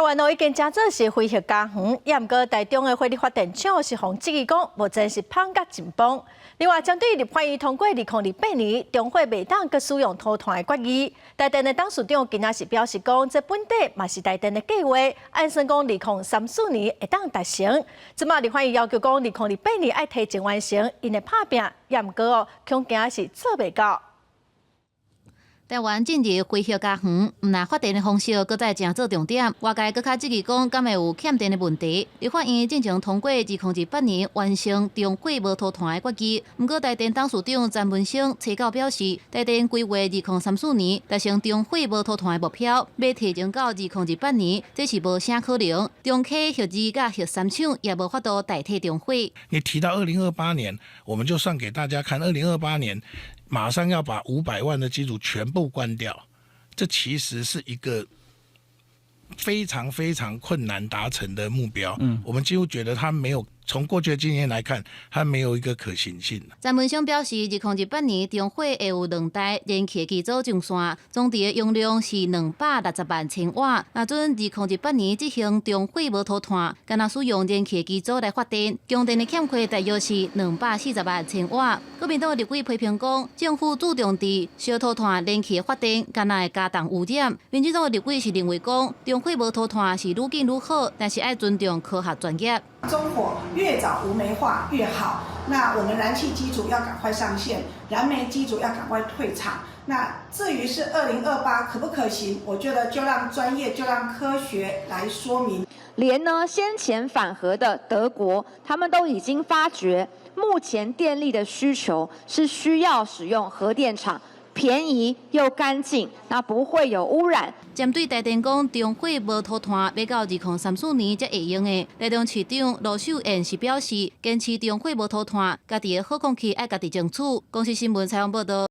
灣哦已經成做是非核家園，也毋過台中的火力發電廠是予質疑講，目前是麭甲真崩。另外，針對立法院通過2028年中火袂當閣使用塗炭的決議，台電的董事長今仔是表示講，這本底嘛是台電的計劃，按算講2034年會當達成。這馬立法院要求講，2028年愛提前完成，𪜶會拍拚，也毋過哦，恐驚是做袂到。台灣進入非核家園，毋但發電的方式閣再成做重點。外界閣較質疑講，敢會有欠電的問題？立法院進前通過2028年完成中火無塗炭的決議，毋過台電董事長詹文生初九表示，台電規劃2034年達成中火無塗炭的目標，欲提前到2028年，這是無啥可能。中溪核二佮核三廠也無法度代替中火。你提到二零二八年，我們就算給大家看，二零二八年馬上要把500萬的機組全部關掉，這其實是一個非常非常困難達成的目標。我們幾乎覺得它沒有，從過去的經驗來看，它沒有一個可行性。詹文生表示，2028年中火會有兩台燃氣機組上線，總電的容量是260萬千瓦。若準2028年執行中火無塗炭，干焦使用燃氣機組來發電，供電的欠缺大約是240萬千瓦。國民黨立委批評講，政府注重佇燒塗炭燃氣發電，敢若會加重污染。民進黨立委是認為講，中火無塗炭是愈緊愈好，但是愛尊重科學專業。中火越早無煤化越好。那我們燃氣機組要趕快上線，燃煤機組要趕快退場。那至於是2028可不可行，我覺得就讓專業，就讓科學來說明。連呢先前反核的德國，他們都已經發覺，目前電力的需求是需要使用核電廠，便宜又乾淨，那不會有污染。針對台電講中火無塗炭，欲到2034年才會用的，台中市長盧秀燕是表示，堅持中火無塗炭，家己的好空氣愛家己爭取。公視新聞採訪報導。